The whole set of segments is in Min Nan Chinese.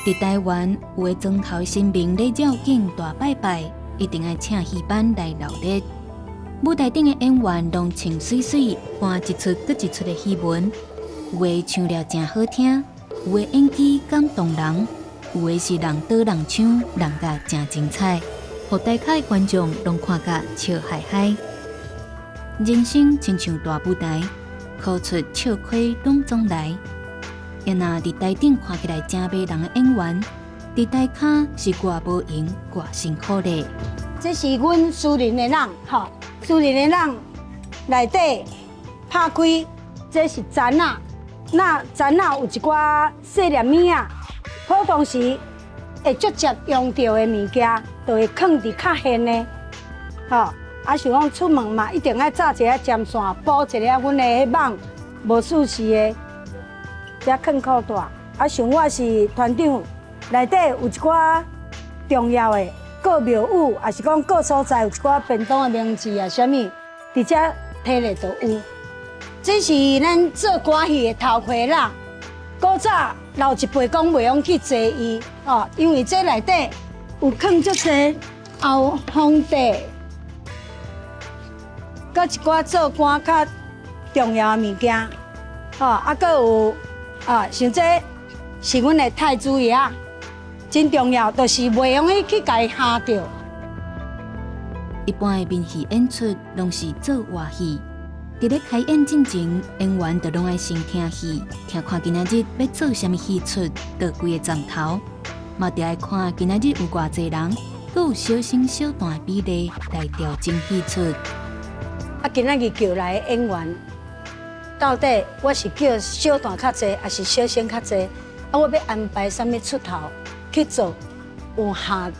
佇台灣，有的莊頭神明咧繞境大拜拜，一定愛請戲班來鬧熱。舞台頂的演員攏穿媠媠，搬一齣閣一齣的戲文，有的唱了誠好聽，有的演技感動人，有的是人刀人槍，弄甲誠精彩，予台下的觀眾攏看甲笑嗨嗨。人生親像大舞台，苦出笑虧攏總來。啊若佇台頂看起來誠迷人的演員，佇台跤是偌無閒，偌辛苦咧。這是阮私人的籠，吼，私人的籠內底拍開，這是欉仔，那欉仔有一寡細粒物仔，普通時會直接用著的物件，就會囥佇較現的，吼。啊，想講出門嘛，一定愛紮一下針線，補一下阮的彼網無事事的。遮囥褲帶，啊，像我是團長，內底有一寡重要的各廟宇，抑是講各所在有一寡便當的名字啊，啥物，佇遮提咧就有。這是咱做歌戲的頭盔啦。古早老一輩講袂用去坐伊，哦，因為這內底有囥足濟，也有皇帝，閣一寡做官較重要的物件，哦，啊，閣有。啊，像這是阮的太子爺仔，真重要，就是袂用得去共伊蝦著。一般的民戲演出攏是做活戲，佇咧開演進前，演員就攏愛先聽戲，聽看今仔日欲做啥物戲出，佗幾個站頭，嘛著愛看今仔日有偌濟人，閣有小生小旦的比例來調整戲出。啊，今仔日叫來的演員，到底我是叫小旦較濟，抑是小生較濟？啊，我欲安排啥物出頭去做，有合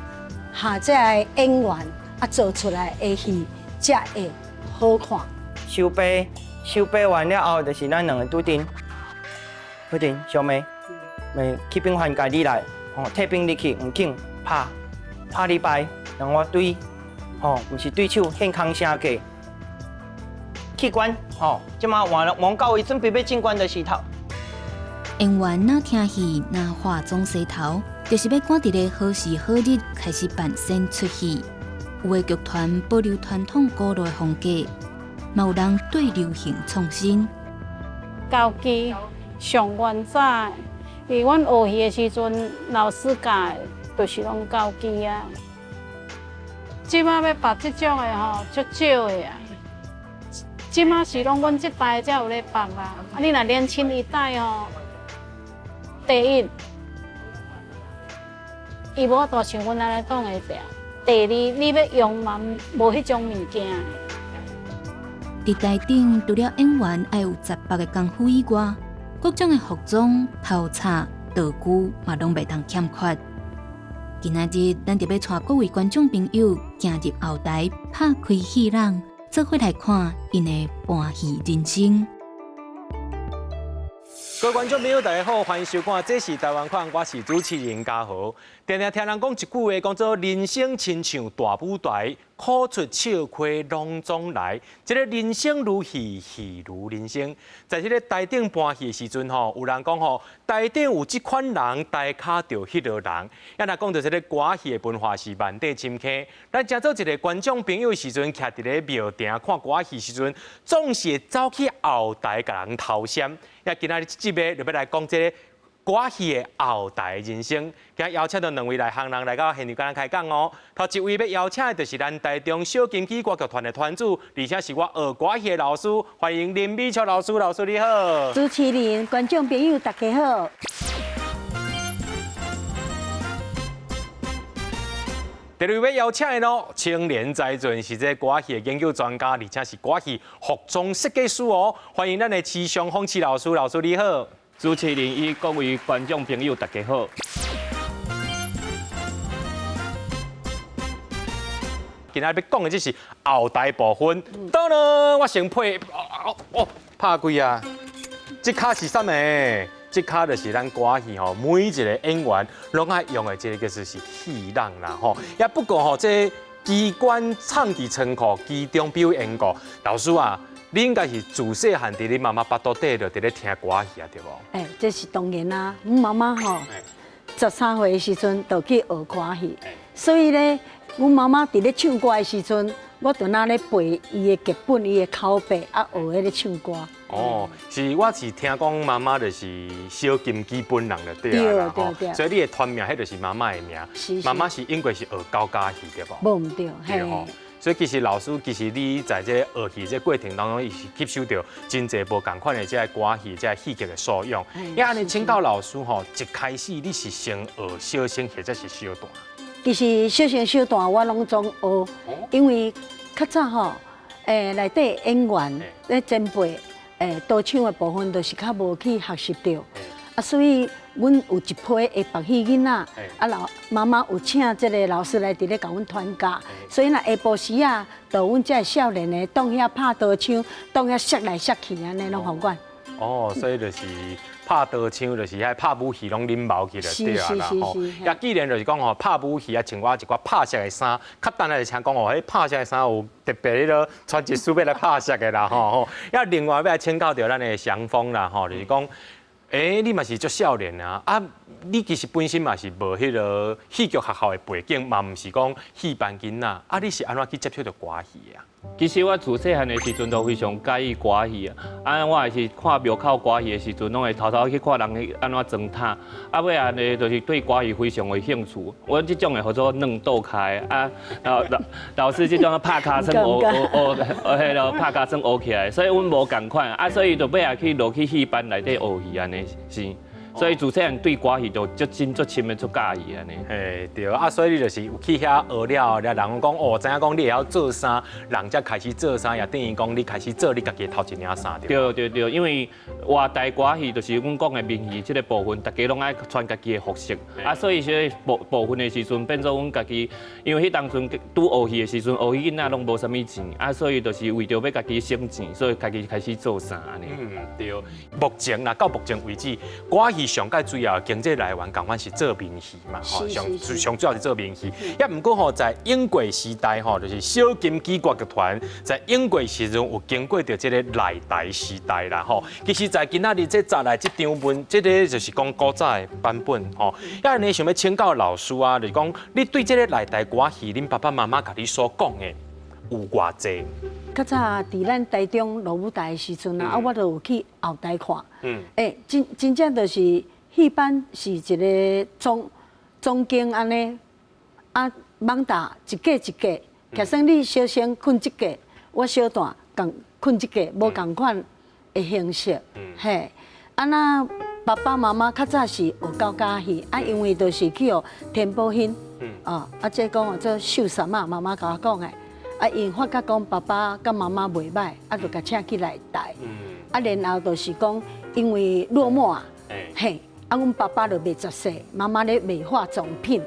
合這個演員啊，做出來的戲才會好看。收白，收白完了後，就是咱兩個拄陣，拄陣小妹，咪去兵還家己來，吼，退兵入去，毋緊拍拍禮拜，讓我對，吼，毋是對手獻空聲過。去關，吼，這馬換了，王高位準備欲進關的時頭。演員若聽戲，若化妝洗頭，就是欲趕佇咧好時好日開始扮身出戲。有的劇團保留傳統古老的風格，嘛有人對流行創新。家己上原早，因為阮學戲的時陣，老師教的，就是攏家己啊。這馬欲縛這種的吼，足少的啊。這馬是攏阮這代才有咧縛啦。啊，你若年輕一代吼，第一，伊無法度像阮按呢擋會牢；第二，你欲用嘛無彼種物件。佇台頂，除了演員愛有雜縛的功夫以外，各種的服裝、頭插、道具嘛攏袂當欠缺。今仔日，咱就欲帶各位觀眾朋友行入後台，拍開戲籠，做伙來看𪜶的搬戲人生。各位觀眾朋友，大家好，歡迎收看《這是台灣款》，我是主持人嘉豪。常常聽人講一句話，講做人生親像大舞台，苦出笑開攏總來。這个人生如戲，戲如人生。在這个台頂搬戲的時陣吼，有人講吼，台頂有這款人，台跤就彼落人。啊，若講著這个歌戲的文化是萬底深坑。咱成做一个觀眾朋友的時陣，徛佇咧廟埕看歌戲時陣，總是會走去後台共人偷睒。啊，今仔日這集就欲來講這个歌戲的後台人生，今日邀請到兩位內行人來到現場共咱開講哦。頭一位欲邀請的就是咱台中小金雞歌劇團的團主，而且是我學歌戲的老師，歡迎林美秋老師。老師你好。主持人、觀眾朋友大家好。第二位邀請的咯，青年才俊是這个歌戲的研究專家，而且是歌戲服裝設計師哦。歡迎咱的池松鳳池老師，老師你好。主持人與各位觀眾朋友大家好。今仔日欲講的這是後台部分。當當，我先配哦哦，拍開啊！這跤是啥物？這跤就是咱歌戲吼，每一个演員攏愛用的這个叫做是戲籠啦吼。也不過吼，這機關藏佇倉庫，其中必有緣故。老師啊，你應該是自細漢佇你媽媽腹肚底就佇咧聽歌戲啊，對無？欸，這是當然啦。阮媽媽吼， 13歲的時陣就去學歌戲，所以咧，阮媽媽佇咧唱歌的時陣，我就若咧背伊的劇本、伊的口白，啊學彼个唱歌。哦，是我是聽講媽媽就是小金雞本人就對啊啦吼，所以你的團名彼就是媽媽的名。媽媽是應該是學高家戲對無？無毋對，嘿。所以其實老師，其實你在這學戲這過程當中，伊是吸收著真濟無仝款的這個歌戲、這個戲劇的素養。啊，按呢請教老師吼，一開始你是先學小生或者是小旦？其實小生小旦我攏總學，因為較早吼，內底演員咧前輩，刀槍的部分都是較無去學習著。啊，所以阮有一批的白戲囡仔，啊老媽媽有請這个老師來佇咧共阮傳教，所以若下晡時啊，就阮這少年的當遐拍刀槍，當遐摔來摔去按呢攏予阮。哦，所以就是拍刀槍，就是遐拍武戲攏恁謀去就對啊啦吼。啊，既然就是講吼，拍武戲啊，穿我一寡拍攝的衫，較等下就聽講哦，彼拍攝的衫有特別彼囉穿一束欲來拍攝的啦吼吼。啊，另外欲來請教著咱的祥峰啦吼，就是講，欸，你嘛是足少年啊！啊，你其實本身嘛是無彼个戲劇學校的背景，嘛毋是講戲班囡仔，啊，你是按怎去接觸著歌戲啊？其實我自細漢的時陣都非常佮意歌戲啊！啊，我也是看廟口歌戲的時陣，攏會偷偷去看人按怎裝塔。啊，尾仔呢，就是對歌戲非常有興趣。我這種的號做軟倒開啊，老老老師這種拍尻川學學學學彼囉拍尻川學起來，所以阮無仝款啊，所以就尾仔去落去戲班內底學戲按呢是。所以自細漢對歌戲就足深足深的足佮意按呢。嘿，對啊，所以你就是有去遐學了後，人講哦，知影講你會曉做衫，人才開始做衫，也等於講你開始做你家己的頭一領衫，對。對對對，因為活台歌戲就是阮講的民戲這个部分，大家攏愛穿家己的服飾，啊，所以這个部部分的時陣變做阮家己，因為彼當陣拄學戲的時陣，學戲囡仔攏無啥物錢，啊，所以就是為著欲家己省錢，所以家己開始做衫按呢。嗯，對。目前啦，到目前為止，歌戲上蓋主要經濟來源，仝款是做民戲嘛，吼，上上主要是做民戲。也毋過吼，在英國時代吼，就是小金雞歌劇團在英國時陣有經過著這个內台時代啦，吼。其實，在今仔日這載來這張文，這个就是講古早的版本，吼。啊，你想欲請教老師啊，就是講你對這个內台歌戲，恁爸爸媽媽共你所講的有偌濟？較早佇咱台中落舞台的時陣啊，啊，我就有去後台看。欸，真真正就是戲班是一个總總經按呢，啊，蠓搭一格一格，假使你小生睏這格，我小旦仝睏這格，無仝款的形式。嘿，啊那爸爸媽媽較早是學高家戲，啊，因為就是去予田寶興，哦，啊，這講做秀衫仔，媽媽共我講的。啊，𪜶發覺講爸爸佮媽媽袂䆀，啊，就共請去內台。啊，然後就是講，因為落寞啊，嘿，啊，阮爸爸就賣雜細，媽媽咧賣化妝品，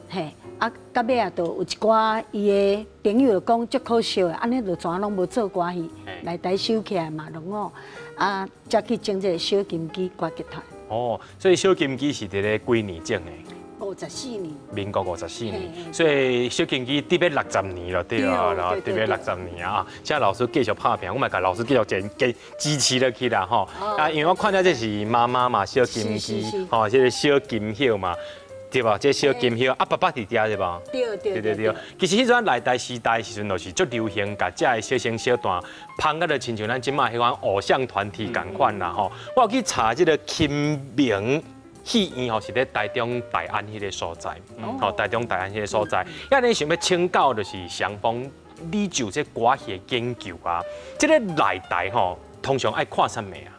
嘿，啊，到尾啊，就有一寡伊的朋友就講足可惜的，按呢就全攏無做歌戲，內台收起來嘛，攏哦，啊，才去整這个小金雞歌劇團。哦，所以小金雞是佇咧幾年前的？ 54年。民國五十四年，所以小金雞得欲60年了，對啊，然後得欲六十年啊。請老師繼續拍拚，我嘛共老師繼續前繼支持落去啦，吼。啊，因為我看著這是媽媽嘛，小金雞，吼，這个小金葉嘛，對吧？這小金葉，啊，爸爸佇遮對吧？對對對對。其實彼陣內台時代時陣，就是足流行，共這个小生小旦捧甲就親像咱這馬彼款偶像團體仝款啦，吼。我有去查這个金明戲院吼，是佇台中大安彼个所在，吼，台中大安彼个所在。啊，你想欲請教就是祥峰，你就這歌戲的研究啊，這个內台吼，通常愛看啥物啊？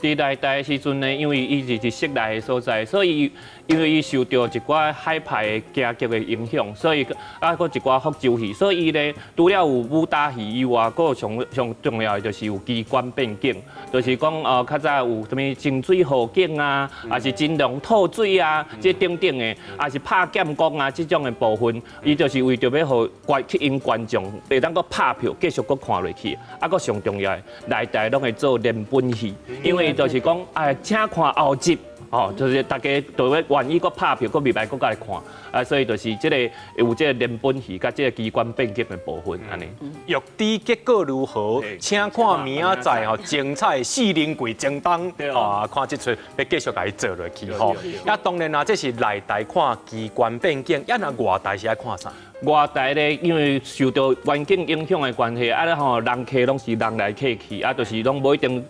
佇內台的時陣呢，因為伊是佇室內的所在，所以因為伊受著一寡海派的京劇的影響，所以啊，閣一寡福州戲，所以伊咧除了有武打戲以外，閣有上上重要的就是有機關變景，就是講較早有啥物清水護頸啊，抑是金龍透水啊，這等等的，抑是拍劍功啊，這種的部分，伊就是為著欲予觀吸引觀眾，會當閣拍票繼續閣看落去。啊，閣上重要的，內台攏會做連本戲，因為就是講，哎，請看後集，吼，就是大家都會願意閣拍票，閣入來閣來看，啊，所以就是這個有這個連本戲佮這個機關變景的部分，按呢。欲知結果如何，請看明仔載吼，精彩四零季前東啊，看這齣欲繼續共伊做落去吼。啊，當然啦，這是內台看機關變景，啊，若外台是愛看啥？外台咧，因為受著環境影響的關係，啊吼，人客攏是人來客去，啊，就是攏無一定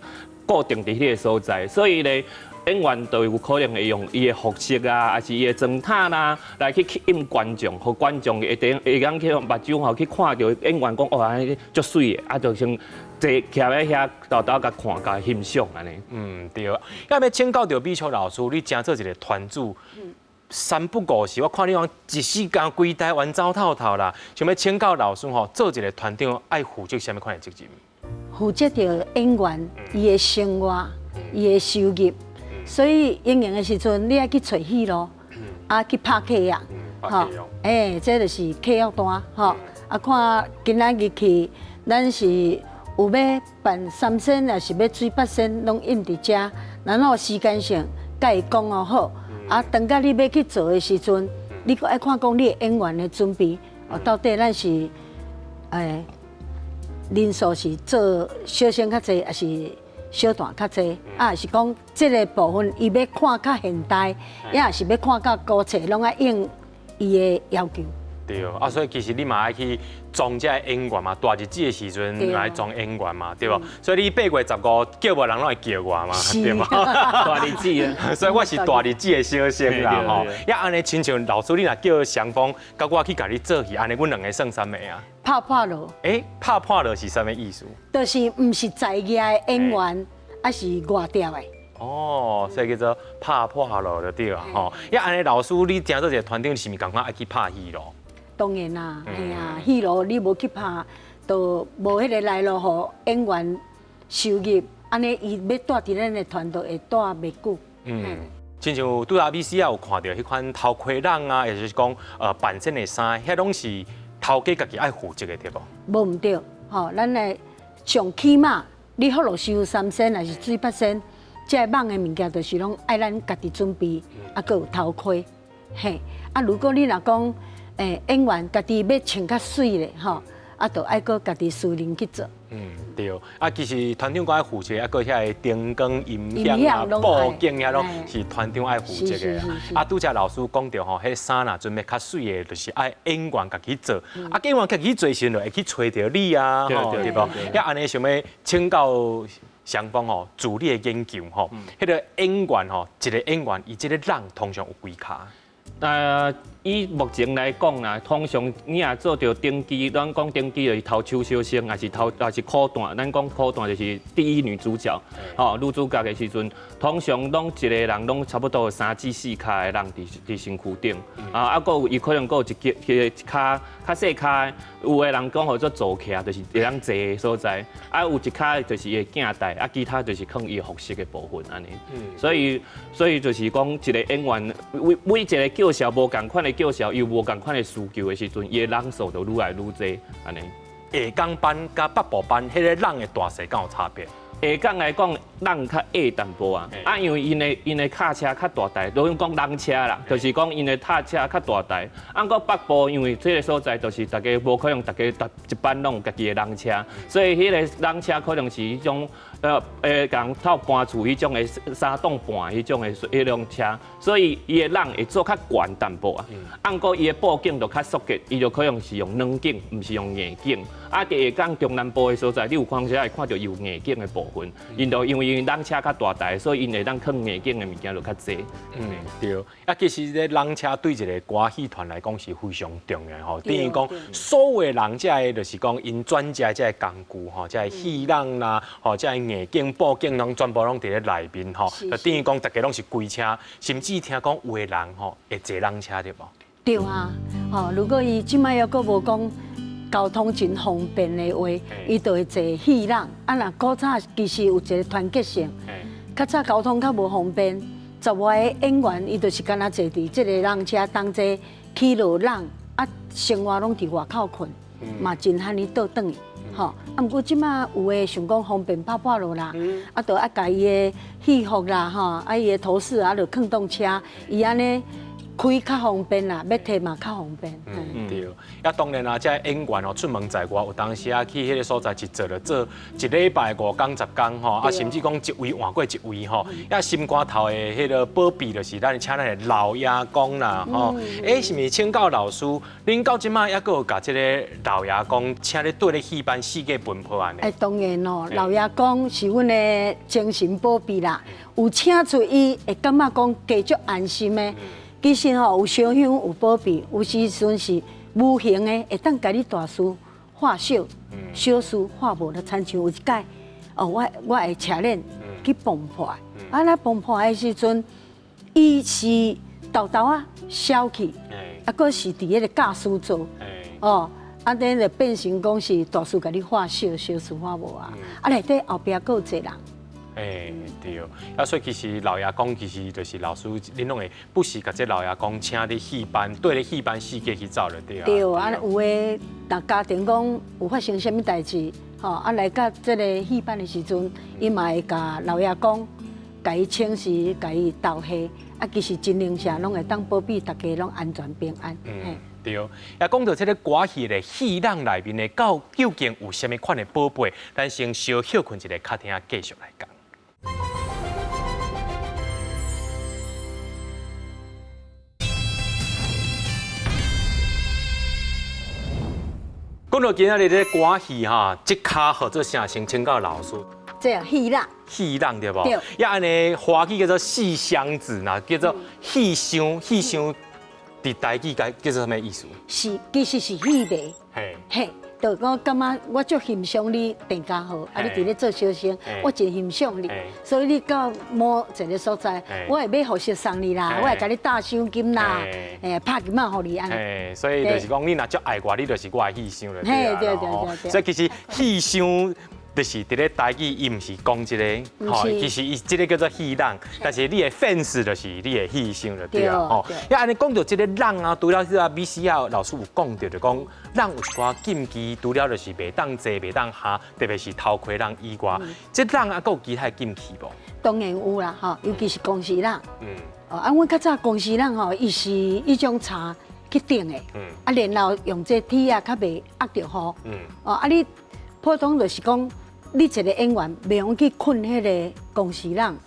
固定佇彼个所在，所以咧，演員就有可能會用伊的服飾啊，抑是伊的妝頭啦，來去吸引觀眾，予觀眾會當會當去用目睭吼去看著演員講哦，按呢足媠的，啊，就先坐徛咧遐沓沓共看，共欣賞按呢。嗯，對。欲請教著美秋老師，你正做一個團主，三不五時，我看你講一時間規台灣走透透啦。想欲請教老師吼，做一個團長愛負責啥物款的責任？負責著演員伊的生活，伊的收入。所以演員的時陣，你愛去揣戲路，啊去拍契約，吼，欸，這就是契約單，吼，啊看今仔日去，咱是有欲扮三牲，抑是欲水八仙，攏印佇遮，然後時間性共伊講哦好，啊，當甲你欲去做的時陣，你閣愛看講你的演員的準備，哦，到底咱是，欸，人數是做小生較濟，抑是小旦較濟，啊，是講這个部分伊欲看較現代，抑是欲看較古冊，攏愛應伊的要求。對，啊，所以其實你嘛愛去裝這个演員嘛，大日子的時陣來裝演員嘛，對無？所以你8月15叫無人攏會叫我嘛，對無？大日子啊，所以我是大日子的小生啦，吼。抑按呢，親像老師你若叫祥峰，佮我去共你做戲，按呢，阮兩个算啥物啊？拍破囉。欸，拍破囉是啥物意思？就是毋是在業的演員，抑是外調的。哦，所以叫做拍破囉就對啊，吼。抑按呢，老師你正做一个團長，是毋是仝款愛去拍戲路？當然啦，嘿啊，戲路你無去拍，就無彼个來路予演員收入，按呢伊欲蹛佇咱的團隊會蹛袂久。嗯，親像拄仔美絲仔有看著彼款頭盔人啊，抑就是講扮仙的衫，彼攏是頭家家己愛負責的對無？無毋對，吼，咱的上起碼你福祿壽三仙，抑是水八仙，這个蠓的物件，就是攏愛咱家己準備，啊，閣有頭盔，嘿，啊，如果你若講，欸，演員家己欲穿較媠咧，吼，啊，就愛閣家己私人去做。嗯，對。啊，其實團長閣愛負責，啊，閣遐个燈光、音響啊、布景遐攏是團長愛負責的。啊，拄才老師講著吼，彼衫若準備較媠的，就是愛演員家己做。啊，演員家己做時陣，就會去揣著你啊，吼，對無？抑按呢想欲請教雙方吼，自你的研究吼，彼个演員吼，一个演員伊這个人通常有幾跤？以目前來講啦，通常你若做著頂期，咱講頂期就是頭手小生，抑是頭，抑是苦旦。咱講苦旦就是第一女主角，吼，女主角的時陣，通常攏一个人攏差不多有三至四跤的人佇身軀頂，啊，閣有伊可能閣有一個一跤較細跤的，有的人講號做坐徛，就是會當坐的所在，啊，有一跤就是伊的鏡台，啊，其他就是囥伊服飾的部分按呢。所以就是講一个演員，每每一个角色無仝款的角色，伊有無仝款的需求的時陣，伊的人數就愈來愈濟，按呢。下港班佮北部班，彼个人的大細敢有差別？下港來講，人較矮淡薄啊，啊，因為𪜶的跤車較大台，都用講籠車啦，就是講𪜶的跤車較大台。啊，毋過北部因為這个所在，就是大家無可能，大家逐一班攏有家己的籠車，所以彼个籠車可能是彼種共人透搬厝彼種的三棟半彼種的彼種車，所以伊的人會做較懸淡薄啊。啊，毋過伊的布景就較縮結，伊就可能是用軟景，毋是用硬景。啊，佇下港中南部的所在，你有看時會看著有硬景的部分，𪜶就因為籠車較大台，所以𪜶會當囥硬景的物件就較濟。嗯，對。啊，其實這籠車對一个歌戲團來講是非常重要吼，等於講所有人這个就是講𪜶專家這个工具吼，這个戲籠啦，吼，這个硬景布景攏全部攏佇咧內面吼，就等於講大家攏是規車，甚至聽講有的人吼會坐籠車對無？對啊，吼，如果伊這擺猶閣無講交通真方便的話，伊就會坐戲籠。啊，若古早其實有一个團結性，較早交通較無方便，十外个演員伊就是干焦坐佇這个籠車同齊起落籠，啊，生活攏佇外口睏，嘛真罕呢倒轉去。吼。啊，毋過這馬有的想講方便拍破落啦，啊，就愛共伊的戲服啦，吼，啊，伊的頭飾啊，就囥當車，伊按呢開較方便啦，欲提嘛較方便。嗯，對。啊，當然啦，這演員哦，出門在外，有當時啊去彼个所在一做就做一禮拜5工10工吼，啊，甚至講一位換過一位吼。啊，心肝頭的彼个保庇就是咱請咱的老爺公啦，吼。欸，是毋是請教老師，恁到這馬猶閣有共這个老爺公請咧綴咧戲班四界奔波按呢？欸，當然咯，老爺公是阮的精神保庇啦，有請出伊會感覺講加足安心的。其實吼，有燒香有保庇，有時陣是無形的，會當共你大事化小，小事化無。就親像有一擺，哦，我會車輪去碰破，啊，那碰破的時陣，伊是沓沓仔消去，啊，閣是佇彼个教師做，哦，啊，呢就變成講是大事共你化小，小事化無啊，啊，內底後壁閣有濟人。欸，對，啊，所以其實老爺公其實就是老師，恁攏會不時共這老爺公請咧戲班，綴咧戲班四界去走就對啊。對啊，有的若家庭講有發生啥物代誌，吼，啊來到這个戲班的時陣，伊嘛會共老爺公，共伊請示，共伊鬥戲，啊，其實真靈社攏會當保庇大家攏安全平安。嗯，對。啊，講到這个歌戲的戲弄內面的，到究竟有啥物款的寶貝？咱先小歇睏一下，較聽繼續來講。講到今仔日這个歌戲哈，這跤號做啥？先請教老師。這戲弄。戲弄對無？對。啊，按呢華語叫做戲箱子啦，叫做戲箱，戲箱佇台語該叫做啥物意思？是，其實是戲迷。嘿。嘿。就我感覺我足欣賞你鄭家豪，啊，你佇咧做小生，我真欣賞你，所以你到某一个所在，我會買服飾送你啦，我會共你搭賞金啦，欸，拍金仔予你按呢。所以就是講，你若足愛我，你就是我的戲箱了。嘿，對對對對。所以其實戲箱就是佇咧台語，伊毋是講這个，吼，其實伊這个叫做戲弄，但是你的 fans 就是你的戲箱就對啊，吼。啊，按呢講著這个弄啊，除了這個米西亞老師有講著，就講弄有一寡禁忌，除了就是袂當坐、袂當縖，特別是頭盔弄以外，這弄啊，閣有其他的禁忌無？當然有啦，吼，尤其是公司弄。哦，啊，阮較早公司弄吼，伊是彼種柴去頂的，啊，然後用這鐵仔較袂壓著雨。哦，啊，你普通就是講。你一个演員袂用去睏彼个公司弄，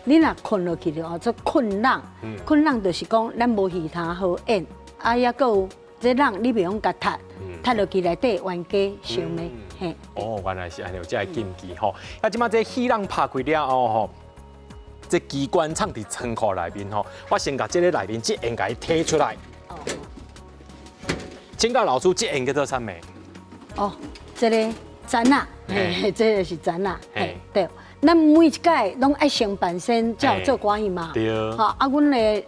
你若睏落去就叫做睏弄，睏弄就是講咱無戲通好演，啊，抑閣有這弄你袂用共踢，踢落去內底冤家相罵，嘿。哦，原來是按呢，有這个禁忌吼。啊，這馬這戲弄拍開了後吼，這機關藏佇倉庫內面吼，我先共這个內面這緣共伊提出來。哦。請教老師，這緣叫做啥物？哦，這个。簪仔，嘿，這个是簪仔，嘿，對。咱每一擺攏愛先扮身，才有做歌戲嘛。對。吼，啊，阮的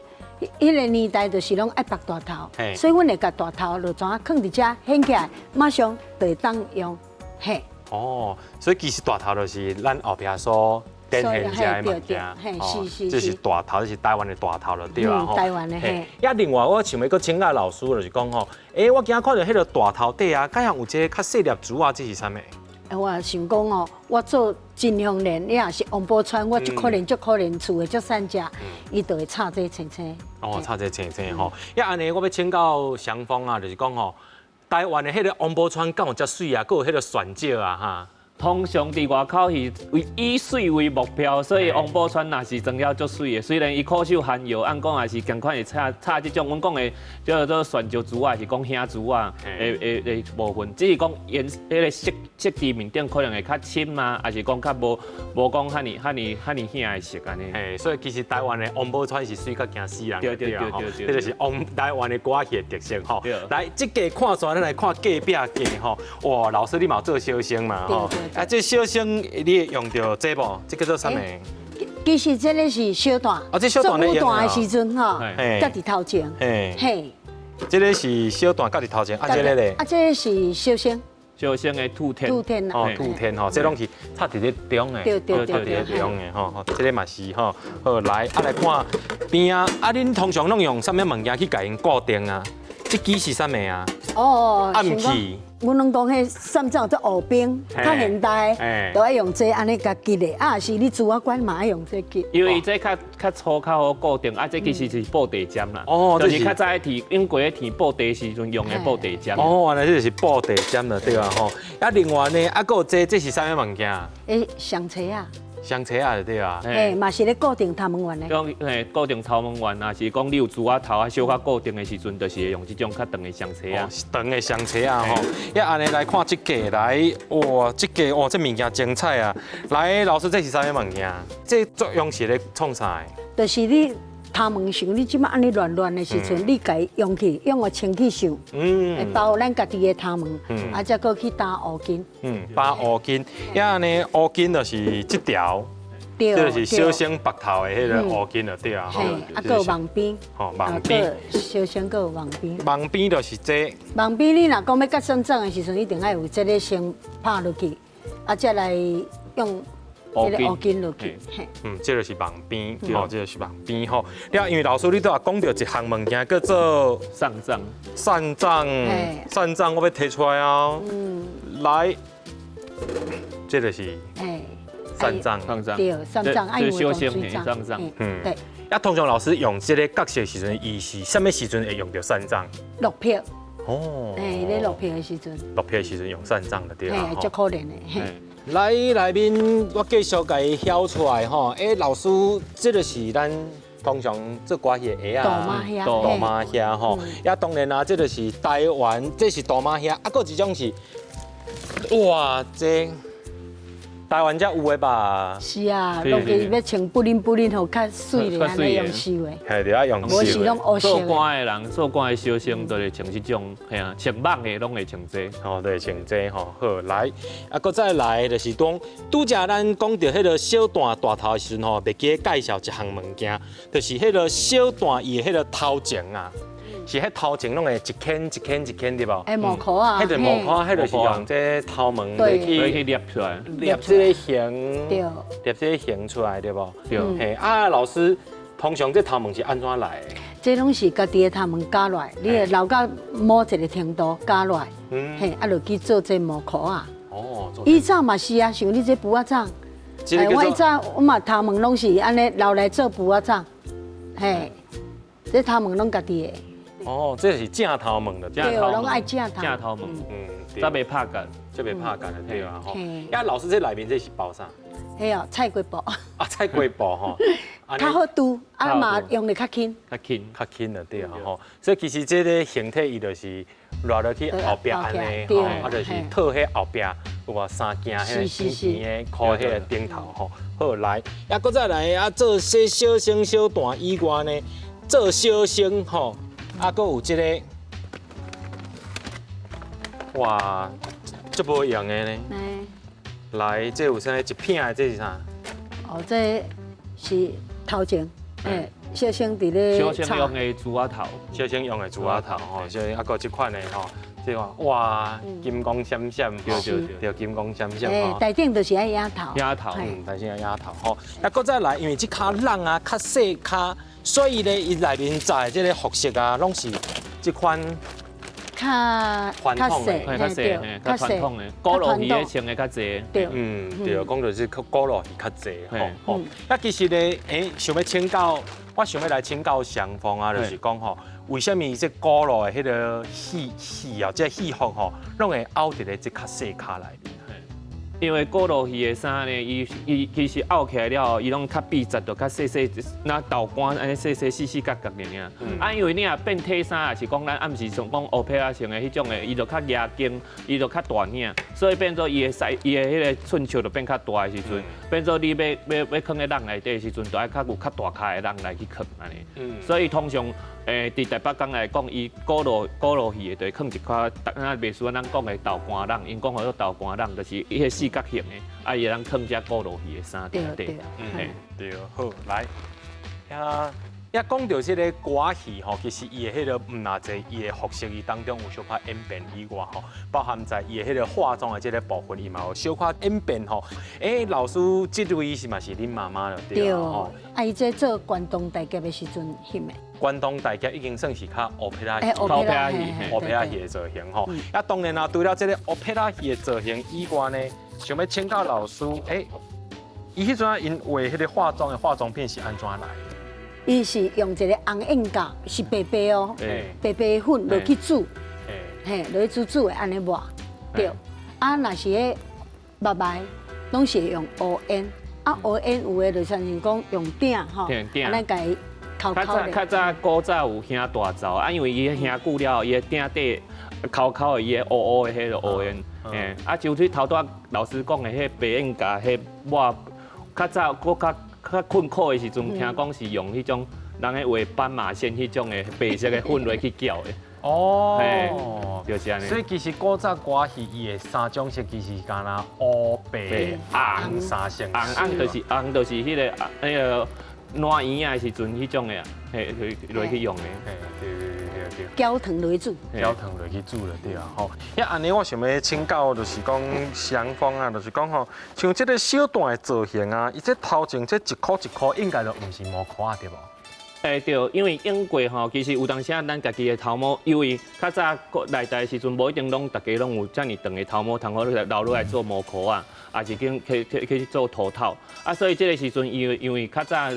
彼个年代就是攏愛縛大頭，所以阮會共大頭就怎啊囥佇遮掀起來，馬上就會當用，嘿。哦，所以其實大頭就是咱後壁所展現這个物件，是是這是大頭，這是台灣的大頭了，對吧？台灣的嘿。啊，另外我想欲閣請教老師，就是講吼，欸，我今仔看著彼个大頭底啊，敢若有這个較細粒珠仔，這是啥物？我想講哦，我做秦香蓮，你若是王寶釧，我足可憐足可憐，厝的足散食，伊就會插這青青。哦，插這青青吼。啊，按呢，我欲請教祥峰啊，就是講吼，台灣的彼个王寶釧敢有遮媠啊，閣有彼个旋石啊，哈。通常佇外口是為以媠為目標，所以王寶釧若是妝了足媠的。雖然伊苦守寒窯，按講也是仝款會插插這種，阮講的叫做旋石珠仔，是講耳珠仔的的的部分，只是講顏彼个色色佇面頂可能會較深啊，抑是講較無無講遐爾遐爾遐爾顯的色按呢。嘿，所以其實台灣的王寶釧是媠甲驚死人，對對對對對，這就是王台灣的歌戲的特色吼。來，這個看煞，咱來看隔壁家吼。哇，老師你嘛有做小生嘛吼？啊，這小生你會用著這無？這叫做啥物？其實這个是小旦。哦，這小旦做武旦的時陣吼，佮佇頭前。嘿。這个是小旦佮佇頭前，啊，這个咧？啊，這个是小生。小生的吐天。吐天哦，吐天吼，這攏是插佇咧中的。對對對對。中的吼，吼，這个嘛是吼。好，來，啊來看邊啊，啊，恁通常攏用啥物物件去共𪜶固定啊？這支是啥物啊？哦，暗器。阮攏講彼送葬做烏兵，較現代，都愛用這按呢共結的，啊，是你珠仔管嘛愛用這結。因為這較較粗較好固定，啊，這其實是布袋針啦。哦，就是較早提用過咧提布袋時陣用的布袋針。哦，原來這就是布袋針啦，對啊吼。啊，另外呢，啊，閣有這這是啥物物件？欸，雙錘仔。雙錘仔就對啊。欸，嘛是咧固定頭毛圓的。講欸，固定頭毛圓啊，是講你有珠仔頭啊，小可固定的時陣，就是會用這種較長的雙錘仔。長的雙錘仔吼。啊，按呢來看這個來，哇，這個哇，這物件精彩啊！來，老師，這是啥物物件？這作用是咧創啥？就是你頭毛像你這擺按呢亂亂的時陣，你共伊用去，用予清氣秀，會包咱家己的頭毛，啊，再閣去搭烏巾。嗯，包烏巾，呀呢烏巾就是這條，這就是小生縛頭的彼个烏巾就對啊。嘿，啊，閣有網邊，吼，網邊，小生閣有網邊。網邊就是這。網邊你若講欲結算帳的時陣，一定愛有這個先拍落去，啊，再來用。彼个烏巾落去，嗯，這個是網邊，吼，這個是網邊吼。了，因為老師你拄仔講著一項物件叫做送葬，送葬，送葬，我欲提出來哦。嗯，來，這個是，送葬，送葬，對，送葬，愛用水送葬，嗯，對。啊，通常老師用這個角色時陣，伊是啥物時陣會用著送葬？落魄。哦，欸，咧落魄的時陣。落魄的時陣用送葬就對啊。嘿，足可憐的。來內面，我繼續共伊曉出來吼。欸，老師，這個是咱通常做歌戲的鞋仔，杜媽鞋吼。啊，當然啊，這個是台灣，這是杜媽靴，啊，閣一種是，哇，這台灣才有的吧？是啊，攏是欲穿布靈布靈，予較媠的，按呢用繡的。嘿，對啊，用繡。無是攏烏色。做官的人，做官的小生都會穿這種，嘿啊，穿網的攏會穿這。哦，對，穿這吼。好，來，啊，閣再來就是講，拄才咱講著彼个小旦大頭的時陣吼，袂記得介紹一項物件，就是彼个小旦伊的彼个頭前啊。是彼頭前攏會一圈一圈一圈對無？欸，毛箍啊，彼个毛箍，彼就是用這頭毛來去捏出來，捏這个形，對，捏這个形出來對無？對。嘿，啊，老師，通常這頭毛是按怎來的？這攏是家己的頭毛絞落來，你會留到某一个程度絞落來，嘿，啊，就去做這毛箍啊。哦。以前嘛是啊，像你這布仔粽，欸，我以前我嘛頭毛攏是按呢留來做布仔粽，嘿，這頭毛攏家己的。哦，這是正頭毛的，對，攏愛正頭。正頭毛，嗯，才袂拍結，才袂拍結的對啊吼。啊，老師，這內面這是包啥？嘿哦，菜瓜布。啊，菜瓜布吼，較好拄，啊嘛用得較輕。較輕，較輕的對啊吼。所以其實這个形體伊就是落落去後壁按呢吼，啊就是套彼後壁有無三件彼个圓圓的箍彼个頂頭吼。好來，啊，閣再來啊，做這小生小旦以外呢，做小生吼。啊，閣有這个，哇，這無用的呢。來，這有啥？一片的，這是啥？哦，這是頭前，欸，小生佇咧。小生用的珠仔頭。小生用的珠仔頭吼，小生啊，閣這款的吼，這款哇，金光閃閃，對對對，金光閃閃吼。台頂就是愛額頭。額頭，嗯，台頂愛額頭吼。啊，閣再來，因為這跤籠啊，較細跤。所以咧，伊內面紮的這个服飾啊，攏是這款較較細、較細、較傳統的。古老戲咧穿的較濟。對，嗯，對，講就是古老戲較濟吼。吼，啊，其實咧，欸，想欲請教，我想欲來請教祥鳳啊，就是講吼，為啥物這古老的彼个戲戲啊，這個戲服吼，攏會拗佇咧這較細跤內面？因為古老戲的衫呢，伊伊其實拗起來了後，伊攏較筆直，就較細細，若豆乾按呢細細四四角角爾爾。啊，因為你若變體衫，也是講咱暗時像講烏皮仔穿的彼種的，伊就較額肩，伊就較大領，所以變做伊的細，伊的彼個寸尺就變較大的時陣，變做你欲欲欲囥咧籠內底的時陣，就愛較有較大跤的籠來去囥按呢。所以通常，佇台北港來講，伊古老古老戲的，就會囥一寡，咱袂輸咱講的豆乾籠，𪜶講號做豆乾籠，就是彼个四角形的，啊，伊會當囥遮古老戲的衫佇內底。嗯，對，好，來，遐一講到這个歌戲吼，其實伊的彼个毋若濟，伊的服飾伊當中有小可演變以外吼，包含在伊的彼个化妝的這个部分，伊嘛有小可演變吼。欸，老師，這位是嘛是恁媽媽了對吼？啊，伊這做關東大俠的時陣翕的。關東大俠已經算是較烏皮拉戲、烏皮拉戲、烏皮拉戲的造型吼。啊，當然啦，除了這个烏皮拉戲的造型以外呢，想欲請教老師，欸，伊彼陣𪜶畫彼个化妝的化妝品是按怎來？伊是用一个紅印膠，是白白哦，白白粉落去煮，嘿，落去煮煮的按呢抹，對。啊，若是彼目眉，攏是用烏煙，啊烏煙有的就親像講用鼎吼，按呢共伊摳較早較早古早有興大灶，啊，因為伊興久了，伊的鼎底摳摳的，伊的烏烏的彼个烏煙，嘿，啊，就對頭拄仔老師講的彼白印膠，彼抹較早閣較較困苦的時陣，聽講是用彼種人咧畫斑馬線彼種的白色的粉落去攪的。哦，就是按呢。所以其實古早歌戲伊的三種色其實敢若烏白紅三色。紅紅就是紅就是彼个彼个爛圓仔的時陣彼種的，嘿，去落去用的。嘿，對對對對對。焦糖落去煮。焦糖落去煮就對啊，吼。遐按呢，我想欲請教，就是講祥豐啊，就是講吼，像這个小旦的造型啊，伊這頭前這一箍一箍應該就毋是毛箍仔對無？欸對，因為用過吼，其實有當時啊，咱家己的頭毛，因為較早國內代時陣，無一定攏逐家攏有遮爾長的頭毛，通好留落來做毛箍仔，也是經去去去做頭套。啊，所以這个時陣，因為較早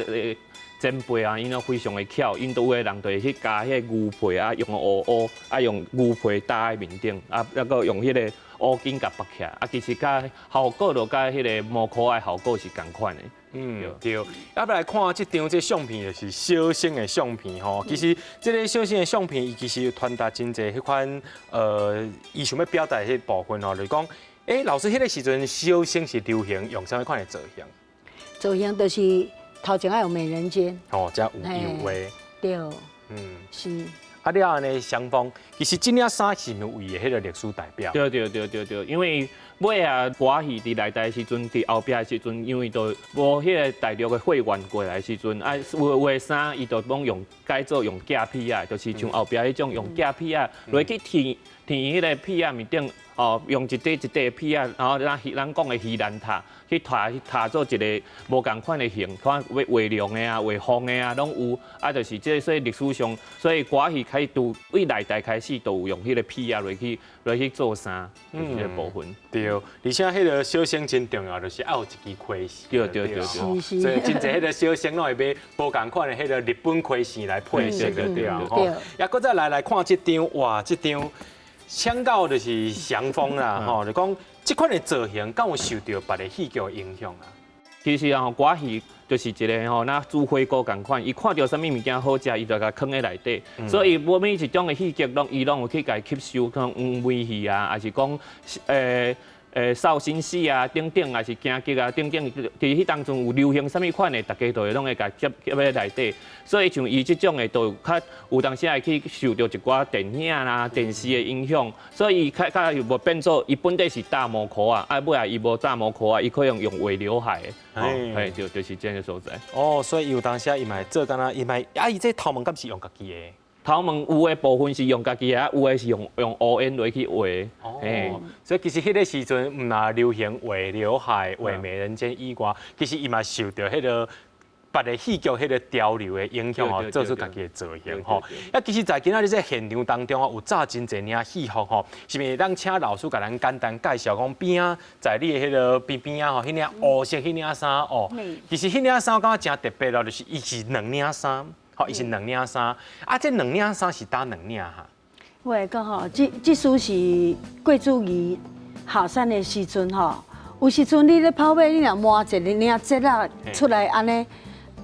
前輩啊，𪜶攏非常的巧，𪜶都有的人就會去加彼个牛皮啊，用烏烏啊，用牛皮搭佇面頂，啊，抑閣用彼个烏巾共縛起來，啊，其實佮效果就佮彼个毛箍仔的效果是仝款的。嗯，對。啊，欲來看這張這相片，就是小生的相片吼。其實這个小生的相片，伊其實有傳達真濟彼款伊想欲表達的彼部分吼，就是講，欸，老師，彼个時陣小生是流行用啥物款的造型？造型就是頭前愛有美人尖。哦，才有有的。對。是。啊，你按呢祥豐，其實這領衫是毋是為彼个歷史代表？對對對對對，因為尾啊，歌戲佇內台時陣，佇後壁的時陣，因為都無彼个大陸的貨源過來的時陣，啊，有有的衫伊就攏用改做用寄皮仔，就是像後壁彼種用寄皮仔落去填填彼个皮仔面頂，哦，用一塊一塊皮仔，然後咱講的魚籃塔去塔塔做一个無仝款的形，看欲畫龍的啊，畫鳳的啊，攏有。啊，就是這个所以歷史上，所以歌戲開始都對內台開始都有用彼个皮仔落去落去做衫，就是這个部分。對，而且彼个小生真重要，就是愛有一支開線。對對對對。所以真濟彼个小生攏會買無仝款的彼个日本開線來配色的，對啊。吼。也閣再來來看這張，哇，這張請教就是祥豐啦，吼，就講這款的造型，敢有受著別个戲劇的影響啊？其實啊，歌戲就是一个吼，若煮火鍋仝款，伊看著啥物物件好食，伊就共囥佇內底。所以無每一種的戲劇，攏伊攏有去共吸收，像黃梅戲啊，抑是講紹興戲啊等等，抑是京劇啊等等，佇彼當陣有流行啥物款的，逐家都會攏會共接接佇內底。所以像伊這種的，都較有當時會去受著一寡電影啦、電視的影響，所以伊較較無變做伊本底是搭毛箍仔，啊尾仔伊無搭毛箍仔，伊可能用畫劉海的，嘿，就是這个所在。哦，所以有當時啊，伊嘛會做敢若伊嘛，啊，伊這頭毛敢是用家己的？頭毛有的部分是用家己的，有的是用用烏煙落去畫。哦，所以其實彼个時陣毋若流行畫劉海、畫美人尖以外，其實伊嘛受著彼个別个戲劇彼个潮流的影響吼，做出家己的造型吼。啊，其實在今仔日這現場當中哦，有紮真濟領戲服吼，是毋是會當請老師共咱簡單介紹講邊仔在你的彼个邊邊仔吼，彼領烏色彼領衫哦，其實彼領衫我感覺誠特別咯，就是伊是兩領衫。吼，伊是兩領衫，啊，這兩領衫是佗兩領哈？我會講吼，這這事是過主儀下山的時陣吼，有時陣你咧跑馬，你若換一个領節仔出來按呢，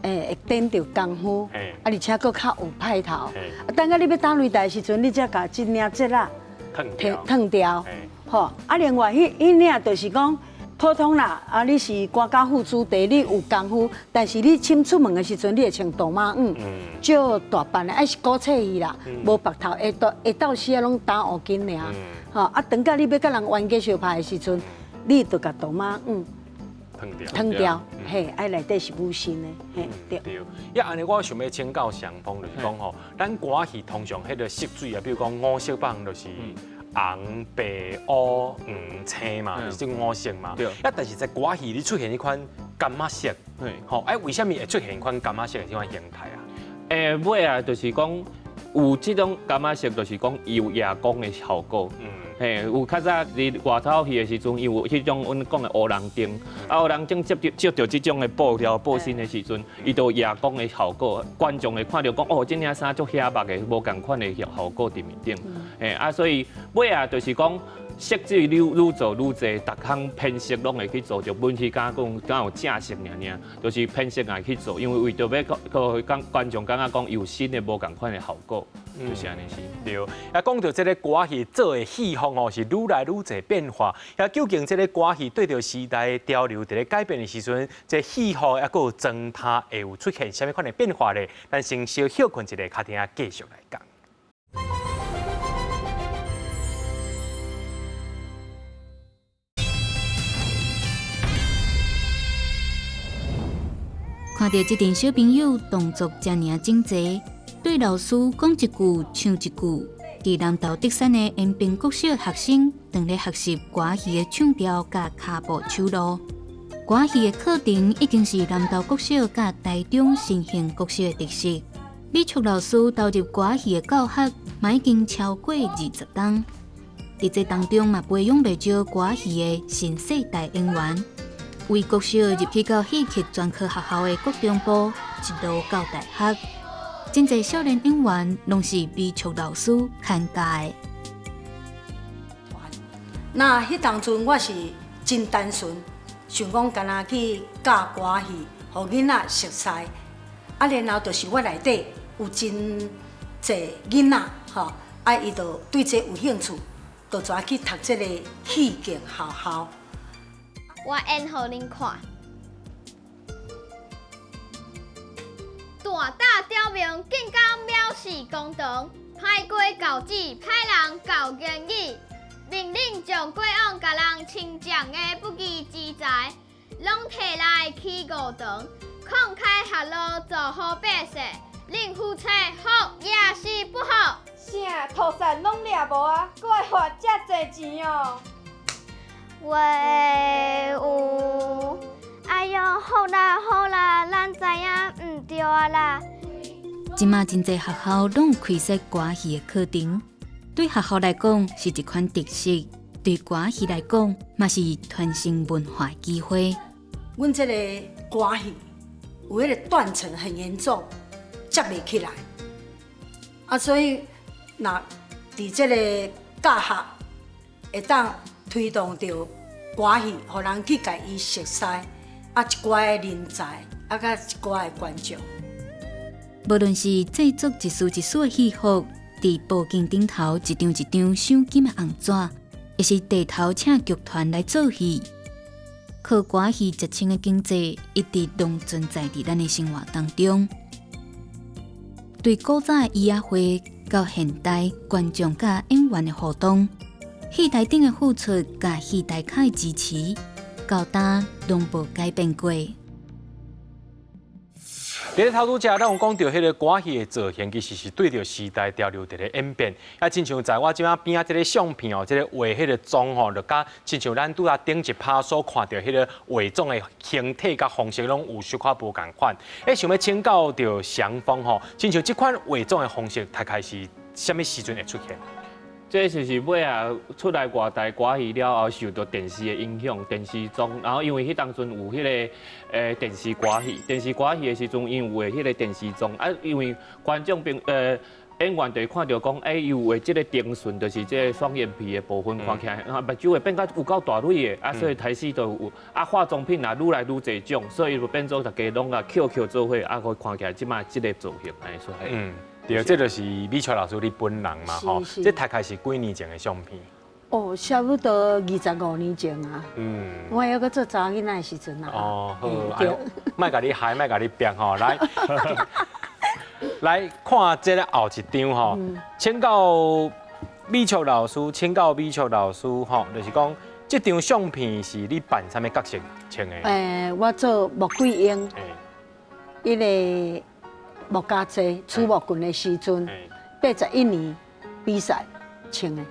會顛著功夫，啊，而且閣較有派頭。啊，等下你欲打擂台的時陣，你才共這領節仔褪掉，吼。啊，另外彼彼領就是講普通啦，啊，你是官家府子弟，你有功夫，但是你穿出門的時陣，你會穿大碼毋，少大扮的，愛是古冊戲啦，無縛頭，下到下晝時啊，攏擔烏巾爾，吼，啊，等下你欲佮人冤家相拍的時陣，你就共大碼毋。褪掉，褪掉，嘿，愛內底是武生的，嘿，對。對。呀，按呢我想欲請教祥峰，就是講吼，咱歌仔戲通常彼個色水啊，比如講五色板就是紅、白、烏、黃、青嘛，就是這五色嘛。對。啊，但是在歌仔戲裡出現彼款柑仔色，吼，哎，為啥物會出現款柑仔色的這款形態啊？尾啊，就是講有這種柑仔色，就是講有夜光的效果。嘿，有較早佇外頭戲的時陣，伊有彼種阮講的烏龍燈，啊烏龍燈接著照著這種的布料布身的時陣，伊就有夜光的效果，觀眾會看著講哦，這領衫足顯目的，無仝款的效果佇面頂。嘿，啊，所以尾啊，就是講色水愈愈做愈濟，逐項編色攏會去做，就文戲敢講敢有正色爾爾，就是編色也去做，因為為著欲閣予觀眾感覺講有新的無仝款的效果，就是按呢是。對，啊，講著這个歌戲做的戲服吼，是愈來愈濟變化。啊，究竟這个歌戲對著時代的潮流佇咧改變的時陣，這戲服抑閣有裝呔會有出現啥物款的變化咧？咱先小歇睏一下，較聽繼續來講。看著這陣小朋友動作遮爾整齊，對老師講一句唱一句。佇南投竹山的延平國小學生，正咧學習歌戲的唱調佮跤步手路。歌戲的課程已經是南投國小佮台中新興國小的特色。美術老師投入歌戲的教學，嘛已經超過20冬。佇這當中嘛培養袂少歌戲的新世代演員。為國小入去到戲曲專科學校的國中部，一路到大學，真濟少年演員攏是美術老師牽教的。那彼當陣我是真單純，想講干焦去教歌戲，予囡仔熟似。啊，然後就是我內底有真濟囡仔，吼，啊，伊就對這有興趣，就跩去讀這个戲劇學校。我演予恁看，大胆刁民竟敢藐視公堂，歹过教子，歹人教言语，命令将过往共人侵占的不义之财，攏提來起五堂，慷慨學路，造福百姓，恁夫妻福也是不福？啥？塗散攏掠無啊，閣愛花遮濟錢哦！話有，哎喲，好啦好啦，咱知影毋對啊啦。這馬真濟學校攏有開設歌戲的課程，對學校來講是一款特色，對歌戲來講嘛是傳承文化的機會。阮這个歌戲有彼個斷層很嚴重，接袂起來。啊，所以若佇這个教學會當推動著歌戲，予人去共伊熟似，啊，一寡的人才，啊，佮一寡的觀眾。無論是製作一束一束的戲服，佇布景頂頭一張一張鑲金的紅紙，抑是地頭請劇團來做戲，靠歌戲食穿的經濟一直攏存在佇咱的生活當中。對古早的椅仔會到現代觀眾佮演員的互動，戲台頂的付出佮戲台跤的支持，到今攏無改變過。佇咧頭拄才，咱有講著彼个歌戲的造型，其實是對著時代潮流佇咧演變。啊，親像在我這馬邊仔這个相片哦，這个畫彼个妝吼，就佮親像咱拄仔頂一趴所看著彼个畫妝的形體佮方式，攏有小可無仝款。欸，想欲請教著祥峰吼，親像這款畫妝的方式，大概是啥物時陣會出現？這就是尾啊出來外台歌戲了後，受著電視的影響，電視妝，然後因為彼當陣有彼个電視歌戲，電視歌戲的時陣，因為有彼个電視妝啊，因為觀眾朋演員就會看著講，欸，伊有畫這个燈順，就是這个雙眼皮的部分，看起來啊，目睭會變較有夠大蕊的，啊，所以開始就有啊，化妝品也愈來愈濟種，所以就變做大家攏共抾抾做伙，啊，閣看起來這馬這个造型按呢出來。對，這就是美秀老師你本人嘛，吼，這大概是幾年前的相片？哦，差不多25年前啊。我猶閣做查某囡仔的時陣啊。哦，好，對，莫共你害，莫共你逼吼，來，來看這个後一張吼，請教美秀老師，請教美秀老師吼，就是講，這張相片是你扮啥物角色穿的？我做穆桂英，伊个穆家济出木棍的时阵，81年比赛穿的。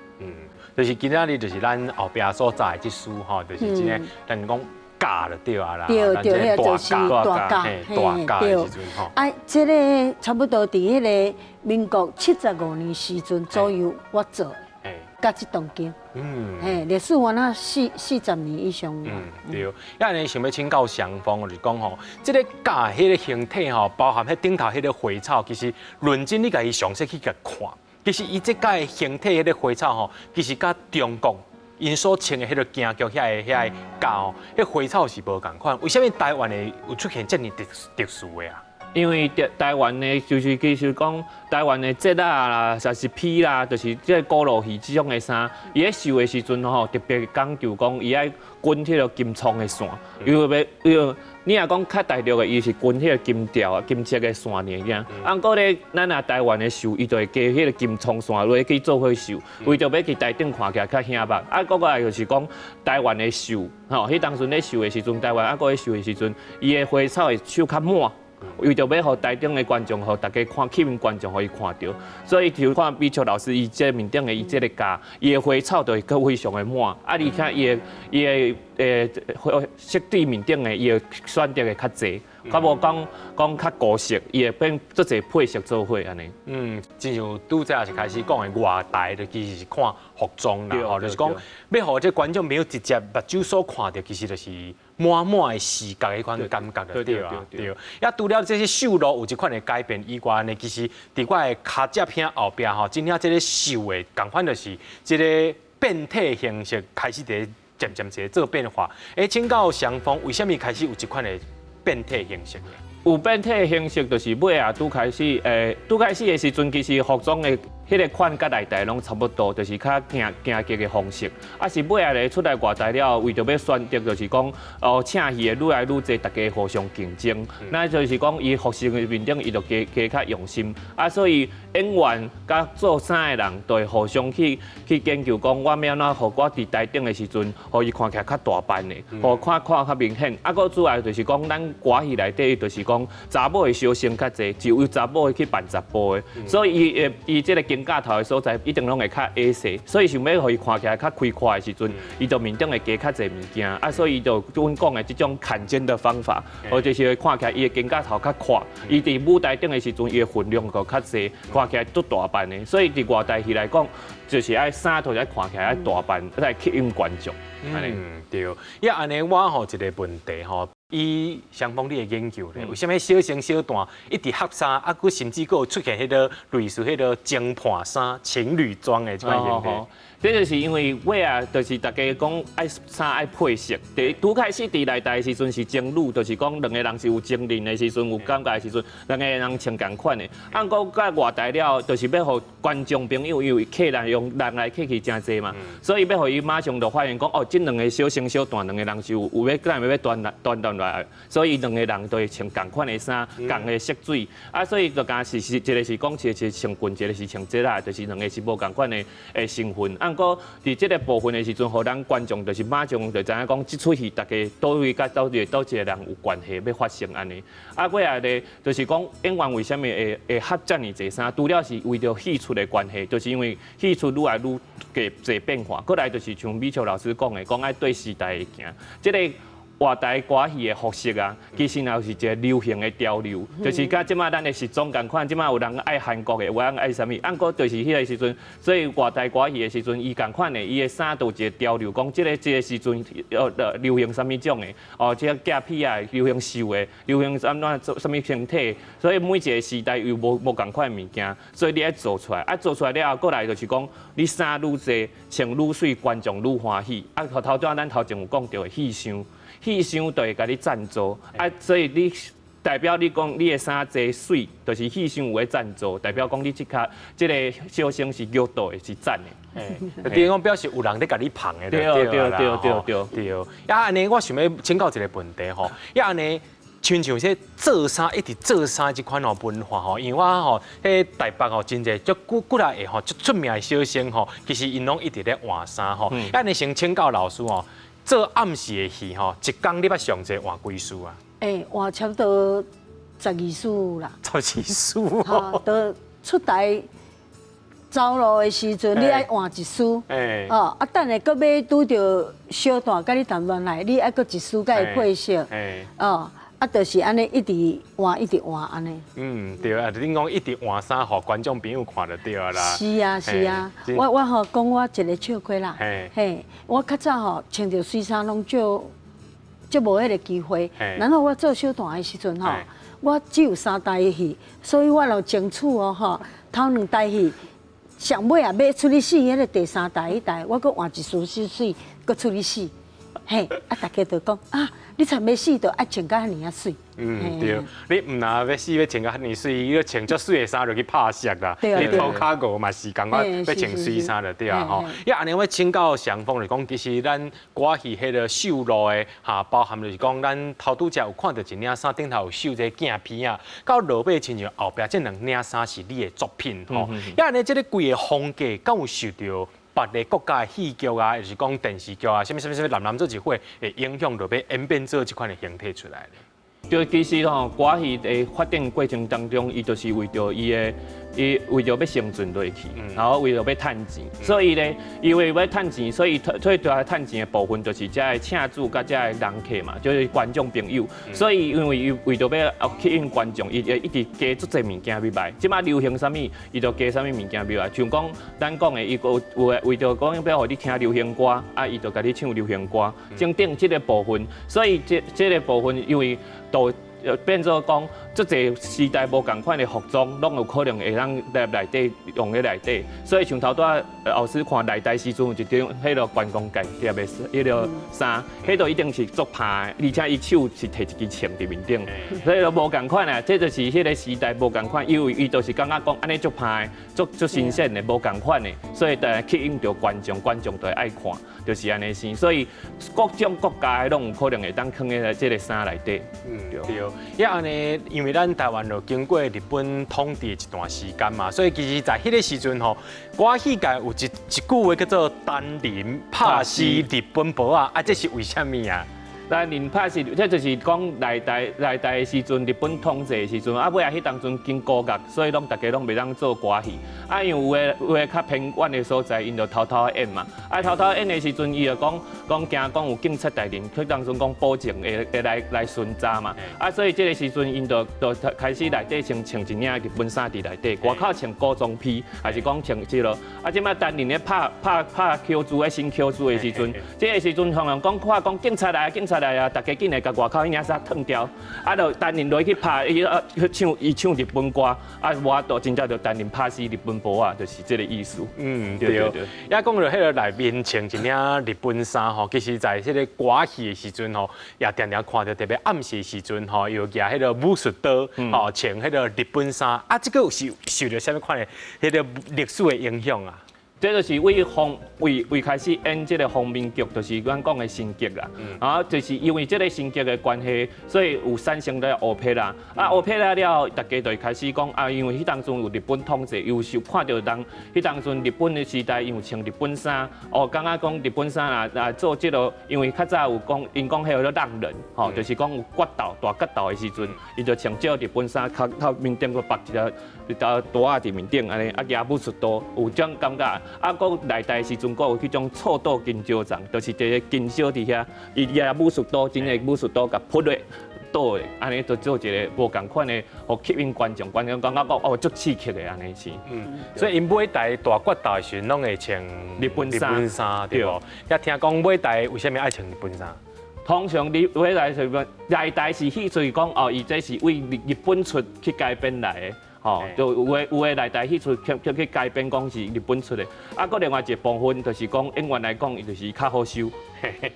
就是今仔日就是咱後壁所在的這書吼，就是這个咱講駕就對啊啦，對對，彼個就是大駕，大駕的時陣吼。啊，這个差不多佇彼个民國75年時陣左右，我做的，佮這棟間，嘿，歷史原來40年以上。嗯，對。啊，呢想欲請教祥豐，就是講吼，這个駕彼個形體吼，包含彼頂頭彼个花草，其實論真你共伊詳細去共看，其實伊這個形體彼个花草吼，其實佮中國𪜶所穿的彼个京劇遐个駕吼，彼花草是無仝款。為啥物台灣的有出現這麼特殊的啊？因為台灣的，就是其實講台灣的節仔啦，抑是披啦，就是這個古老戲這種的衫，伊咧繡的時陣吼，特別講究講伊愛滾彼個金創的線，因為欲，因為你若講較大陸的，伊是滾彼個金條啊、金色的線爾爾。啊，毋過咧，咱若台灣的繡，伊就會加彼個金創線落去做伙繡，為著欲去台頂看起來較顯目。啊，閣過來就是講台灣的繡，吼，彼當陣咧繡的時陣，台灣啊閣咧繡的時陣，伊的花草會繡較滿。為著欲予台頂的觀眾，予大家看，吸引觀眾，予伊看著，所以就看美笑老師伊這面頂的伊這个駕，伊的花草就會閣非常的滿，啊，而且伊的色對面頂的伊的選擇會較濟，較無講講較孤色，伊會變足濟配色做伙按呢。嗯，親像拄才是開始講的外台，就其實是看服裝啦，吼，就是講欲予這觀眾朋友直接目睭所看著，其實就是滿滿的視覺彼款感覺就對啊，對。啊，除了這些繡路有這款的改變以外呢，其實佇我的跤脊片後壁吼，真正這個繡的仝款就是這个變體形式開始佇漸漸一個做變化。欸，請教祥豐，為啥物開始有這款的變體形式？有變體形式，就是尾仔拄開始，拄開始的時陣，其實服裝的彼个款佮內台攏差不多，就是較京劇的方式。啊，是尾仔咧出來外台了後，為著欲選擇，就是講哦，請戲的愈來愈濟，大家互相競爭。那就是講，伊服飾的面頂，伊就加加較用心。啊，所以演員佮做衫的人，就會互相去研究，講我欲按怎，予我佇台頂的時陣，予伊看起來較大範的，予看看較明顯。啊，閣主要就是講，咱歌戲內底就是講，查某的小生較濟，就由查某的去扮查埔的，所以伊會伊這个肩胛頭的所在一定攏會較矮細，所以想欲予伊看起來較開闊的時陣，伊就面頂會加較濟物件，啊，所以伊就阮講的這種坎肩的方法，或者是會看起來伊的肩胛頭較闊，伊佇舞台頂的時陣，伊的分量就較濟，看起來足大範的。所以佇外台戲來講，就是愛衫頭愛看起來愛大範，來吸引觀眾。嗯，對。啊，按呢我吼一个問題吼。以祥豐你的研究咧，為啥物小生小旦一直合衫，啊，閣甚至閣有出現彼个類似彼个情伴衫、情侶裝的這款形體？這就是因為尾仔，就是大家講愛衫愛配色。第拄開始佇內台的時陣是情侶，就是講兩個人是有情人的時陣，有感覺的時陣，兩個人穿仝款的。啊，毋過到外台了後，就是欲予觀眾朋友，因為客人用人來客去誠濟嘛，所以欲予伊馬上就發現講，哦，這兩個小生小旦兩個人是有欲敢欲端端端來，所以兩個人都會穿仝款的衫，仝的色水。啊，所以就敢是是一個是講一個是穿裙，一個是穿節仔，就是兩個是無仝款的身份。啊，毋過佇這个部分的時陣，予咱觀眾就是馬上就知影講，這齣戲大家佗位佮佗一個人有關係，欲發生按呢。啊，過來咧，就是講演員為啥物會合遮爾濟衫？除了是為著戲出的關係，就是因為戲出愈來愈濟變化。過來就是像美笑老師講的，講愛對時代會行。這个外台歌戲的服飾啊，其實也是一个流行的潮流，就是佮這擺咱的時裝仝款，這擺有人愛韓國的，有人愛啥物，啊，毋過就是彼个時陣，所以外台歌戲的時陣，伊仝款的，伊的衫都有一个潮流，講這个時陣流行啥物種的，哦，這個夾披啊，流行繡的，流行按怎做啥物形體，所以每一个時代有無仝款的物件，所以你愛做出來，啊，做出來了後，過來就是講，你衫愈濟，穿愈媠，觀眾愈歡喜。啊，頭拄仔咱頭前有講著的戲箱。戲箱就會共你贊助，啊，所以你代表你講你的衫濟媠，就是戲箱有咧贊助，代表講你這卡這个小生是叫到的，是讚的。欸，等於講表示有人咧共你捧的，對對對對對對。啊，按呢，我想欲請教一个問題吼，啊，按呢，親像這做衫一直做衫這款吼文化吼，因為我吼彼台北吼真濟足久幾若个吼足出名的小生吼，其實𪜶攏一直咧換衫吼。啊，你先請教老師吼，做暗時的戲吼，一工你捌上濟換幾束啊？欸，換差不多12束啦。12束。吼，都出台走路的時陣，你愛換一束。哦，啊，等下閣欲拄著小段，佮你談戀愛，你愛閣一束佮伊配色。哦。啊，就是按呢，一直換，一直換按呢。嗯，對啊，恁講一直換衫，予觀眾朋友看就對啦。是啊，是啊，我吼講我一个笑話啦。嘿，我較早吼穿著媠衫攏少，足無彼个機會。然後我做小段的時陣吼，我只有三台戲，所以我就爭取哦吼，頭兩台戲上尾啊，欲出去死，彼个第三台彼台，我閣換一束媠媠，閣出去死。嘿，啊，大家就講啊，你才欲死，就愛穿甲遐爾仔媠。嗯，對，你毋若欲死欲穿甲遐爾媠，你穿足媠的衫就去拍攝啦。你塗跤糊嘛是仝款欲穿媠衫就對啊吼。啊，按呢我請教祥峰就講，其實咱歌戲彼个繡路的哈，包含就是講咱頭拄才有看著一領衫頂頭有繡這個鏡片啊，到落尾親像後壁這兩領衫是你的作品吼。啊，按呢這个規个風格，敢有受著別个國家的戲劇啊，抑是講電視劇啊，啥物啥物啥物，南南做一伙，會影響著欲演變做這款的形態出來咧。就其實吼，歌戲的發展過程當中，伊就是為著伊的，伊為著欲生存落去，然後為著欲趁錢，所以咧，伊為欲趁錢，所以最大趁錢的部分就是遮的請主佮遮的人客嘛，就是觀眾朋友。所以因為伊為著欲吸引觀眾，伊會一直加足濟物件入來。這擺流行啥物，伊就加啥物物件入來。像講咱講的，伊有有的為著講欲予你聽流行歌，啊，伊就共你唱流行歌。等等這个部分，所以這个部分因為都變做講，足濟時代無仝款的服裝，攏有可能會當入內底用咧內底。所以像頭拄仔老師看內台時陣有一張彼个關公界疊的彼个衫，彼就一定是足拍的，而且伊手是提一支槍佇面頂，所以就無仝款啊。這就是彼个時代無仝款，因為伊就是感覺講按呢足拍的，足足新鮮的，無仝款的，所以就會吸引著觀眾，觀眾就會愛看，就是按呢生。所以各種國家的攏有可能會當囥佇這个衫內底。嗯，對。也按呢，因為咱台灣就經過日本統治一段時間嘛，所以其實在彼个時陣吼，歌戲界有一句話叫做“單人拍死日本婆仔”，啊，這是為啥物啊？單人拍死，這就是講內台內台的時陣，日本統治的時陣，啊，尾仔彼當陣真孤獨，所以攏大家攏袂當做歌戲。啊，因為有的較偏遠的所在，𪜶就偷偷演嘛。啊，偷偷演的時陣，伊就講講驚講有警察大人，彼當陣講保證會來巡查嘛。啊，所以這个時陣，𪜶就開始內底先穿一領日本衫佇內底，外口穿古裝披，還是講穿這个。啊，這擺單人咧拍拍拍曲子咧新曲子的時陣，這个時陣常常講看講警察來，警察來啊！大家緊來共外口彼領衫脫掉，啊，就單人落去拍，伊啊去唱伊唱日本歌，啊，無法度真正就單人拍死日本婆仔，就是這个意思。嗯，對。也講著彼个內面穿一領日本衫吼，其實在彼个歌戲的時陣吼，也定定看著特別暗時的時陣吼，有舉彼个武術刀吼，穿彼个日本衫，啊，這个是受著啥物款的彼个歷史的影響啊？這就是為方為為開始演這个方面劇，就是咱講的新劇啦。啊，就是因為這个新劇的關係，所以有產生了烏皮啦。啊，烏皮啦了後，大家就會開始講啊，因為彼當陣有日本統治，又是看著人彼當陣日本的時代，因有穿日本衫，哦，感覺講日本衫啊啊做這个，因為較早有講，𪜶講彼个叫浪人，吼，就是講有決鬥大決鬥的時陣，伊就穿這个日本衫，較頭面頂閣縛一個一條帶仔佇面頂按呢，啊，舉武術刀，有這種感覺。啊，閣內台時陣，閣有彼種錯刀金招藏，就是一个金燒佇遐，伊舉武術刀，真的武術刀共撲落倒的，按呢就做一个無仝款的，予吸引觀眾，觀眾感覺講哦，足刺激的按呢是。嗯，所以𪜶尾台大決鬥的時陣，攏會穿日本衫，日本衫對無？也聽講尾台為啥物愛穿日本衫？通常你尾台是內台是戲出講哦，伊這是為日本出去改編來的。吼，就有的內台戲出去改編講是日本出的，啊，閣另外一個部分就是講演員來講，伊就是較好收，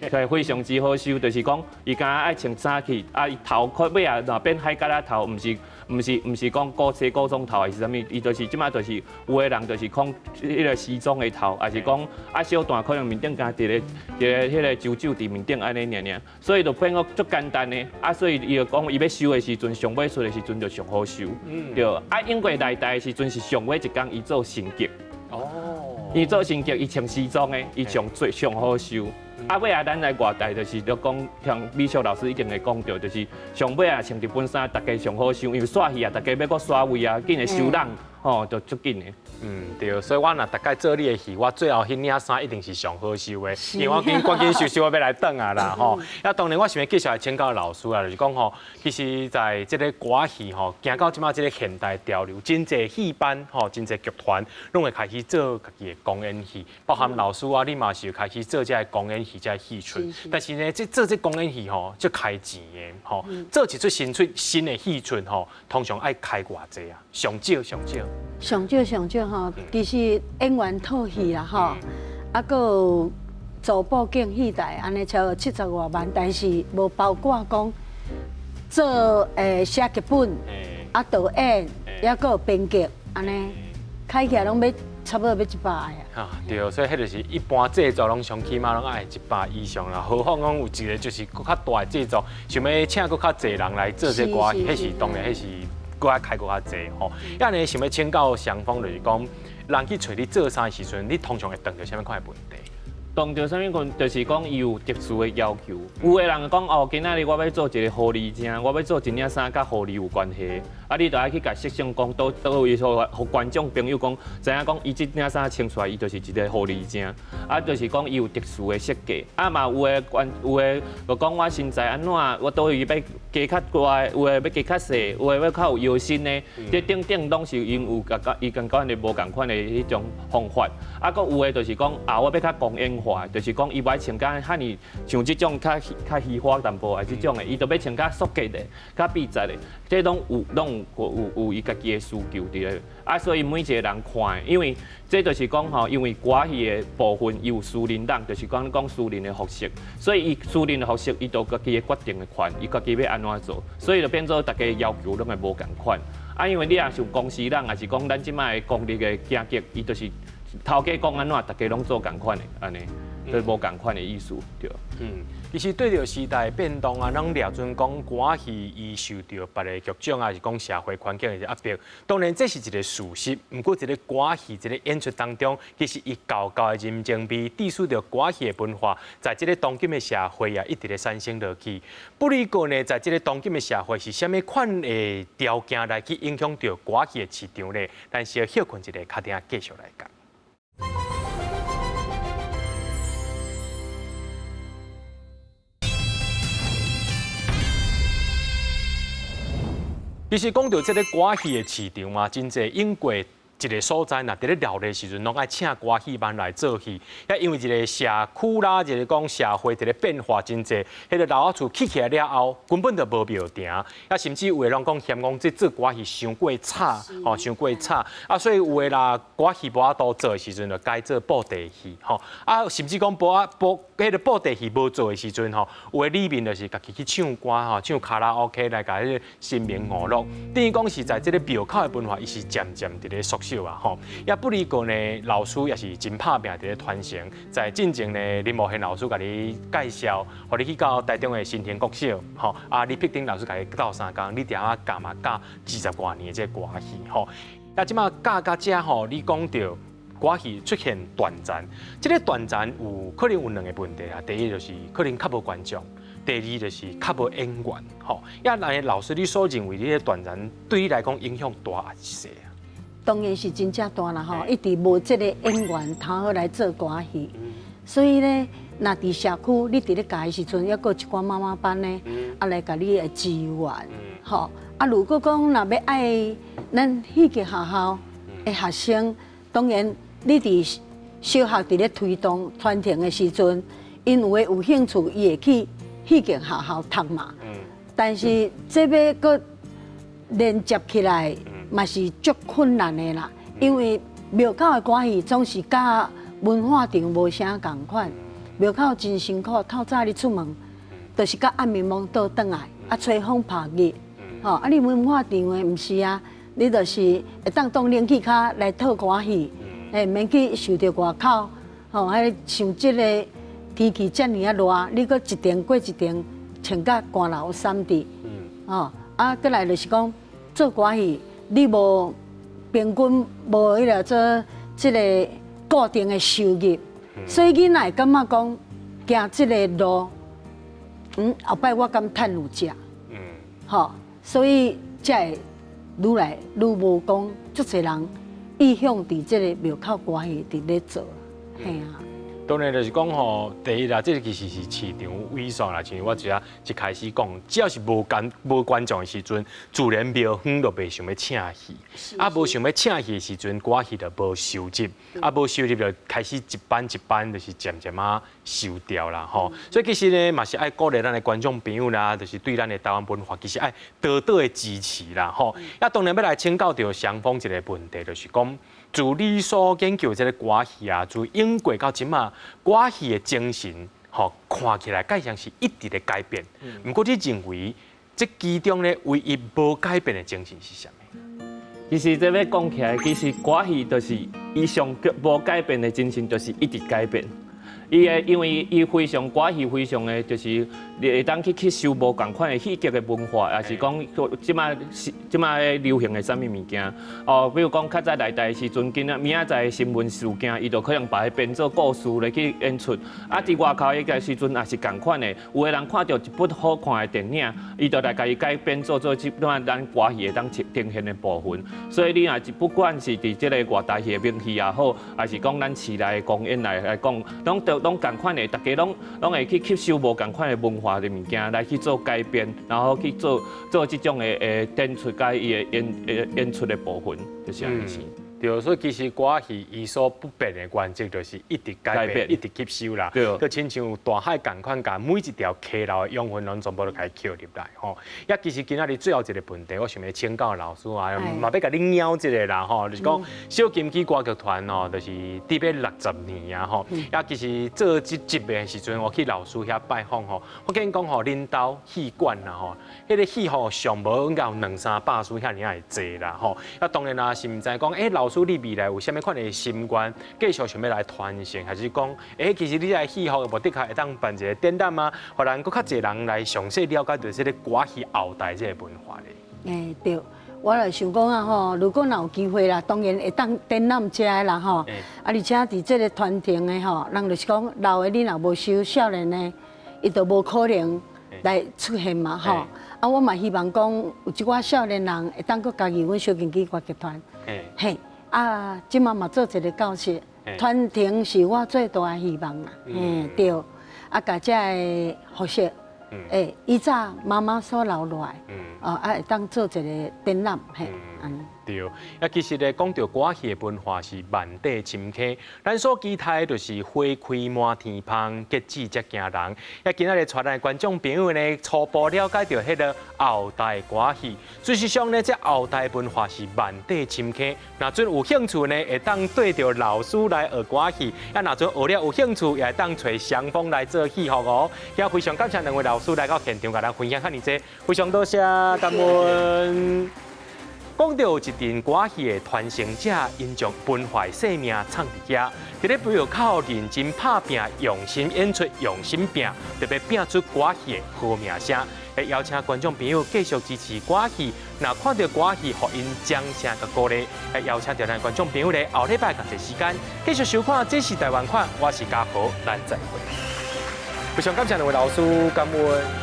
對，非常之好收，就是講伊敢若愛穿衫去，啊，伊頭殼尾仔若變海蛤仔頭，毋是毋是講古車古裝頭，還是啥物，伊就是這擺就是有的人就是講彼個時裝的頭，還是講啊小段可能面頂加一个一个彼個皺皺佇面頂按呢爾爾，所以就變講足簡單的，啊所以伊就講伊欲收的時陣，上尾出的時陣就上好收，對。啊英國來台的時陣是上尾一工伊做成劇，伊做成劇，伊穿西裝的，伊上最上好收。啊，尾仔咱來外台就是就講，像美術老師一定會講著，就是上尾啊穿日本衫，大家上好收，因為煞戲啊，大家欲閣刷位啊，緊會收人，吼，就足緊的。嗯，對，所以我若逐擺做你的戲，我最後彼領衫一定是上好收的，因為我緊趕緊收收，我欲來轉啊啦，吼。啊，當然我想欲繼續來請教老師啊，就是講吼，其實在這个歌戲吼，行到這擺這个現代潮流，真濟戲班吼，真濟劇團攏會開始做家己的公演戲，包含老師啊，你嘛是有開始做這个公演戲，這个戲出。但是呢，這做這公演戲吼，足開錢的吼，做一出新出新的戲出吼，通常愛開偌濟啊？上少上少。上少上少吼，其實演員套戲啦吼，啊，閣有做布景戲台，按呢超過70外萬，但是無包括講做寫劇本，啊導演，抑閣有編劇，按呢開起來攏欲差不多欲100個啊。哈，對，所以彼就是一般製作攏上起碼攏愛100以上啦。何況講有一個就是閣較大的製作，想欲請閣較濟人來做這歌戲，彼是當然彼是。閣愛開閣較濟吼，啊呢想欲請教祥峰，就是講，人去揣你做衫的時陣，你通常會碰著啥物款的問題？碰著啥物問題，就是講伊有特殊的要求。有的人講哦，今仔日我欲做一个狐狸精，我欲做一領衫佮狐狸有關係，啊，你就愛去共設想講，佗佗位予觀眾朋友講，知影講伊這領衫穿出來，伊就是一个狐狸精，啊，就是講伊有特殊的設計。啊嘛有的觀有的就講我身材按怎，我佗位欲加較大，有的欲加較細，有的欲較有腰身的，這等等攏是𪜶有共佮伊共款的無仝款的彼種方法。啊，閣有的就是講啊，我欲較公演化，就是講伊無愛穿甲遐爾像這種較較虛華淡薄，還是這種的，伊就欲穿較素潔的、較筆直的，這攏有攏有有有伊家己的需求佇咧。啊，所以每一個人看的，因為這就是講吼，因為歌戲的部分伊有私人檔，就是講講私人的服飾，所以伊私人的服飾，伊都家己的決定的權，伊家己欲按怎做，所以就變做大家要求攏會無仝款。啊，因為你若像公司人，抑是講咱這擺的公立的京劇，伊就是頭家講按怎，大家攏做仝款的，按呢，就是無仝款的意思，對。嗯，其實對著時代變動啊，咱掠準講歌戲伊受著別个劇種啊，是講社會環境的壓迫。當然這是一個事實，毋過這个歌戲這个演出當中，其實伊厚厚的人情味，致使著歌戲的文化，在這个當今的社會啊，一直咧產生落去。不離過呢，在這个當今的社會是啥物款的條件來去影響著歌戲的市場呢？咱先歇睏一下，較等繼續來講。其實講著這个歌戲的市場啊，真濟英國一个所在，若佇咧熱鬧的時陣，攏愛請歌戲班來做戲。啊，因為一个社區啦，一个講社會佇咧變化真濟，彼个老仔厝起起來了後，根本就無廟埕。啊，甚至有的攏講嫌講這做歌戲傷過吵，吼，傷過吵。啊，所以有的啦，歌戲無法度做的時陣，就改做布袋戲，吼。啊，甚至講無啊布，彼个布袋戲無做的時陣，吼，有的裡面就是家己去唱歌，吼，唱卡拉 OK 來共彼个神明娛樂。等於講是在這个廟口的文化，伊是漸漸佇咧縮小啊，吼。也不離過呢，老師也是真拍拼佇咧傳承。在進前呢，林茂賢老師共你介紹，予你去到台中的新興國小，吼。啊，李碧丁老師共你鬥相共，你佇遐教嘛教20外年的這個歌戲，吼。啊，這擺教到遮吼，你講著歌戲出現斷層，這个斷層有可能有兩个問題啊。第一就是可能較無觀眾，第二就是較無演員，吼。啊，那老師你所認為這个斷層對你來講影響大還是細啊？當然是真正大啦吼，一直無這个演員頭好來做歌戲，所以呢，若佇社區你佇咧教的時陣，猶閣有一寡媽媽班呢，啊來共你的支援，吼。啊，如果講若欲愛咱戲劇學校的學生，當然你佇小學佇咧推動傳承的時陣，𪜶有的有興趣，伊會去戲劇學校讀嘛。但是這欲閣連接起來，嘛是足困難的啦。因為廟口的歌戲總是佮文化場無啥仝款，廟口真辛苦，透早你出門，就是佮暗暝暝倒轉來，啊吹風曬日，吼，啊，你文化場的毋是啊，你就是會當當冷氣跤來套歌戲，欸，免去受著外口，吼，彼像這个天氣遮爾仔熱，你閣一層過一層穿甲寒流衫佇，吼，啊，閣來就是講做歌戲，你無平均無彼个做這个固定的收入，所以囡仔會感覺講行這个路，後擺我敢趁有食，吼，所以才會愈來愈無講，足濟人意向佇這個廟口歌戲佇咧做，嘿啊。當然就是講吼，第一啦，這个其實是市場萎縮啦。像我拄仔一開始講，只要是無觀眾的時陣，自然廟方就袂想欲請戲。啊，無想欲請戲的時陣，歌戲就無收入。啊，無收入就開始一班一班，就是漸漸仔收掉啦吼。所以其實呢，嘛是愛鼓勵咱的觀眾朋友啦，就是對咱的台灣文化，其實愛多多的支持啦吼。啊，當然欲來請教著雙方一个問題，就是講，自你所研究這个歌戲啊，自永過到這馬，歌戲的精神，吼，看起來蓋像是一直咧改變。毋過你認為，這其中咧唯一無改變的精神是啥物？其實這欲講起來，其實歌戲就是伊上無改變的精神，就是一直改變。伊的因為伊非常歌戲非常的，就是你會當去吸收無仝款的戲劇的文化，抑是講這馬是這馬流行的啥物物件。哦，比如講較早內台的時陣，今仔明仔載的新聞事件，伊就可能把伊編做故事來去演出。啊，佇外口彼个時陣也是仝款的，有的人看著一部好看的電影，伊就來共伊改編做做這段咱歌戲會當呈現的部分。所以你若是不管是佇這个外台戲的名戲也好，抑是講咱市內的公演來講，攏都攏仝款的，大家攏攏會去吸收無仝款的文化的物件來去做改編，然後去做做這種的演出佮伊的演出的部分，就是按呢。對，所以其實歌戲伊所不變的原則就是一直改變，一直吸收啦。就親像大海仝款，共每一條溪流的養分攏全部都共伊吸入來吼。也其實今仔日最後一个問題，我想欲請教老師啊，嘛欲共恁邀一个啦吼，就是講小金枝歌劇團吼，就是佇欲60年啊吼。也其實做這集的時陣，我去老師遐拜訪吼，我見講吼，恁兜戲館啦吼，彼个戲吼上無應該有兩三百出遐爾仔會濟啦吼。啊，當然啦，是毋知講，欸，老師你未來有啥物款的心願，繼續想欲來傳承，還是講，欸，其實你這个戲服的目的確會當辦一个展覽啊，予咱閣較濟人來詳細了解著這个歌戲後代這个文化咧。欸，對，我就想講啊吼，如果若有機會啦，當然會當展覽遮的啦吼。啊，而且佇這个傳承的吼，人就是講老的你若無收，少年的伊就無可能來出現嘛吼。啊，我嘛希望講有一寡少年人會當閣加入阮小金枝歌劇團。嘿，啊，這馬嘛做一个教室，傳承是我最大的希望啦。嘿，對，啊，共這个服飾，欸，以早媽媽所留落來，哦，啊，會當做一个展覽，嘿，按呢。對，啊，其實咧講著歌戲的文化是萬底深刻，咱所期待的就是花開滿天芳，結子才驚人。啊，今仔日帶咱的觀眾朋友呢，初步了解著彼个後代歌戲。事實上呢，這後代文化是萬底深刻。若準有興趣呢，會當對著老師來學歌戲；啊，若準學了有興趣，也會當揣雙方來做戲服哦。也非常感謝兩位老師來到現場，共咱分享遮爾濟，非常多謝，感恩。講著有一陣歌戲的傳承者，𪜶將文化的生命藏佇遐，佇咧廟口認真拍拚，用心演出，用心拚，特別拚出歌戲的好名聲。會邀請觀眾朋友繼續支持歌戲，若看著歌戲，予𪜶掌聲佮鼓勵。會邀請著咱觀眾朋友咧，後禮拜仝一時間繼續收看《這是台灣款》，我是嘉豪，咱再會。非常感謝兩位老師，感恩。